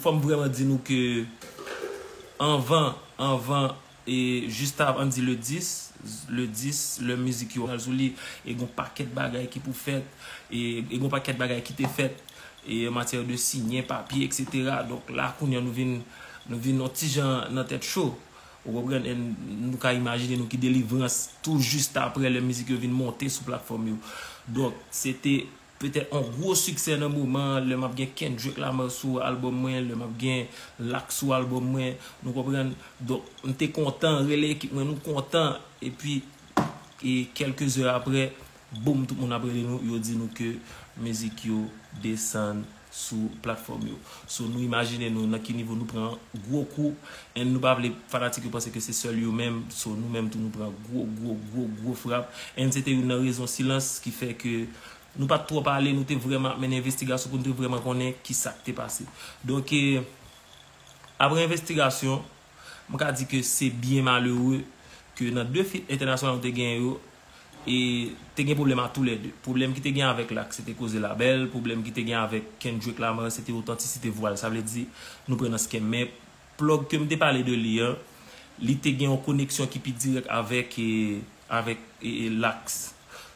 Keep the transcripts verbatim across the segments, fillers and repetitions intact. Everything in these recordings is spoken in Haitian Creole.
Fò m vrèman di nou ke anvan, anvan, e jis avan, ann di le dis, le dis, lè mizik yo al sou li, e gon pakèt bagay ki pou fèt, e, e gon pakèt bagay ki te fèt, e an matyè de siyen papye, et cetera. Donk la, kounye a, nou vin, nou vin yon ti jan nan tèt cho. Ou konprann? E nou ka imajine nou ki delivrans tou jis apre lè mizik yo vin monte sou platfòm yo. Donk, se te petèt yon gwo siksè nan moman an, lè m ap gen Kendrick Lamar sou albòm mwen, lè m ap gen Lak sou albòm mwen, nou konprann? Donk, m te kontan, rele ekip mwen, nou kontan, epi, e kèlke zè apre, boum, tout moun ap rele nou, yo di nou ke mizik yo desann sou platfòm yo. So, nou imajine nou nan ki nivo nou pran gwo kou, and nou pa vle fanatik yo panse ke se sèl yo menm, so, nou menm tou nou pran gwo, gwo, gwo, gwo frap, and se te youn nan rezon silans ki fè ke nou pa t twò pale, nou te vrèman ap mennen envestigasyon pou nou te vrèman konnen ki sa k te pase. Donk, e, apre envestigasyon, m ka di ke se byen malere ke nan de feat entènasyonal nou te genyen yo, e te gen pwoblèm a toulède. Pwoblèm ki te gen avèk Lak, se te koze labèl. Pwoblèm ki te gen avèk Kendrick Lamar, se te otantisite vwa l. Sa vle di, nou pran nan scam. Men, plug ke m te pale de li an, li te gen yon koneksyon ki pi dirèk avèk, e, avèk, e, e, Lak.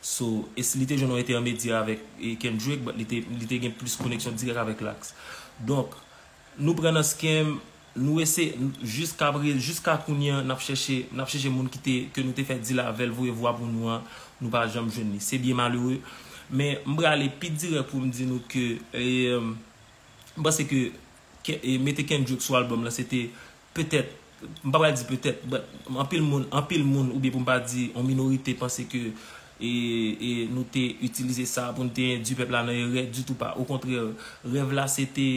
So, e si li te jwenn yon entèmedyè avèk, e, Kendrick, but li te, li te gen plis koneksyon dirèk avèk Lak. Donk, nou pran nan scam, nou eseye, jiska pre-, jiska kounye a, n ap chèche, n ap chèche moun ki te, ke nou te fè deal avè l, voye vwa pou nou an, nou pa janm jwenn li. Se byen malere. Men, m prale pi dirèk pou m di nou ke, e, m panse ke, ke, e, mete Kendrick sou albòm lan, se te petèt, m pa pral di petèt, but anpil moun, anpil moun, oubyen pou m pa di yon minorite panse ke, e, e, nou te itilize sa pou n te endui pèp la nan erè, ditou pa. Okontrè, rèv la, se te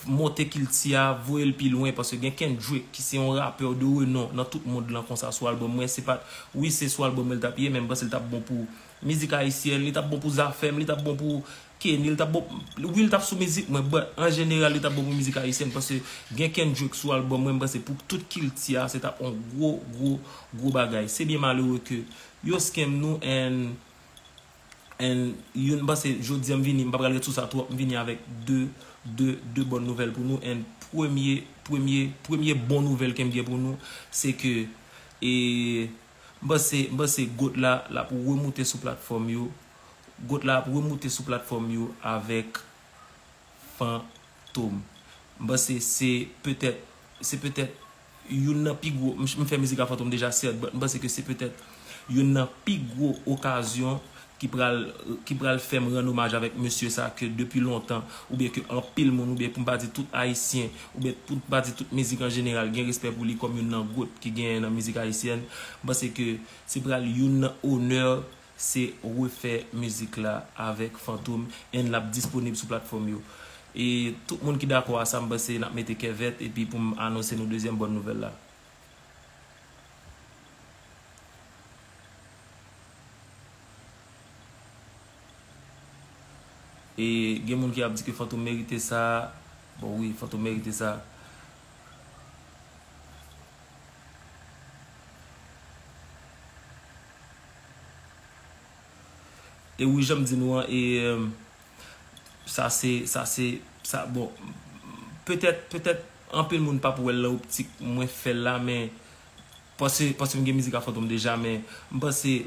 monte kilti a, voye l pi lwen, paske gen Kendrick, ki se yon rapè de renon nan tout mond lan konsa sou albòm mwen, se pa, wi, se sou albòm mwen l t ap ye, men m panse l t ap bon pou mizik ayisyèn, li t ap bon pou Zafèm, li t ap bon pou Kenny, li t ap bon, wi, li t ap sou mizik mwen, but an jeneral, li t ap bon pou mizik ayisyèn, paske gen Kendrick sou albòm mwen, m panse pou tout kilti a, se t ap yon gwo, gwo, gwo bagay. Se byen malere ke yo scam nou, and And youn, m panse, jodi a m vini, m pa pral ret sou sa twòp, m vini avèk de, de, de bòn nouvèl pou nou. And premye, premye, premye bon nouvèl ke m gen pou nou, se ke, e, m panse, m panse GOAT la, l ap remoute sou platfòm yo. GOAT la ap remoute sou platfòm yo avèk Fantom. M panse se petèt, se petèt youn nan pi gwo, m, m fè mizik a Fantom deja, sèt, but m panse ke se petèt youn nan pi gwo okazyon ki pral, ki pral fè m rann omaj avèk mesye sa ke depi lontan, oubyen ke anpil moun, oubyen pou m pa di tout Ayisyen, oubyen pou m pa di tout mizik an jeneral, gen respè pou li kòm youn nan GOAT ki genyen nan mizik ayisyèn. M panse ke se pral youn nan onè se refè mizik la avèk Fantom, and l ap disponib sou platfòm yo. E tout moun ki dakò a sa, m panse n ap mete kè vèt epi pou m anonse nou dezyèm bòn nouvèl la. E gen moun ki ap di ke Fantom merite sa. Bon, wi, Fantom merite sa. E wi, jan m di nou an, e, em, sa se, sa se, sa, bon, petèt, petèt, anpil moun p ap wè l nan optik mwen fè l la, men paske, paske m gen mizik a Fantom deja, men m panse,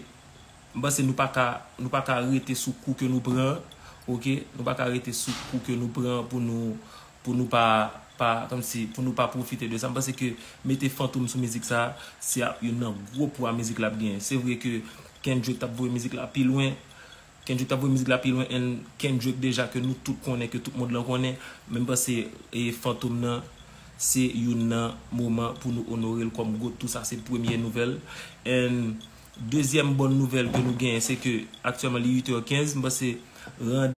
m panse nou pa ka, nou pa ka rete sou kou ke nou pran, oke? Nou pa ka rete sou kou ke nou pran pou nou, pou nou pa, pa, kòmsi, pou nou pa pwofite de sa. M panse ke mete Fantom sou mizik sa, se ap youn nan gwo pwa mizik la ap genyen. Se vre ke Kendrick t ap voye mizik la pi lwen, Kendrick t ap voye mizik la pi lwen, and Kendrick deja ke nou tout konnen, ke tout mond lan konnen, men m panse, e, Fantom nan, se youn nan moman pou nou onore l kòm GOAT tou, sa se premye nouvèl. And dezyèm bòn nouvèl ke nou genyen, se ke aktyèlman li uit è kenz, m panse randevou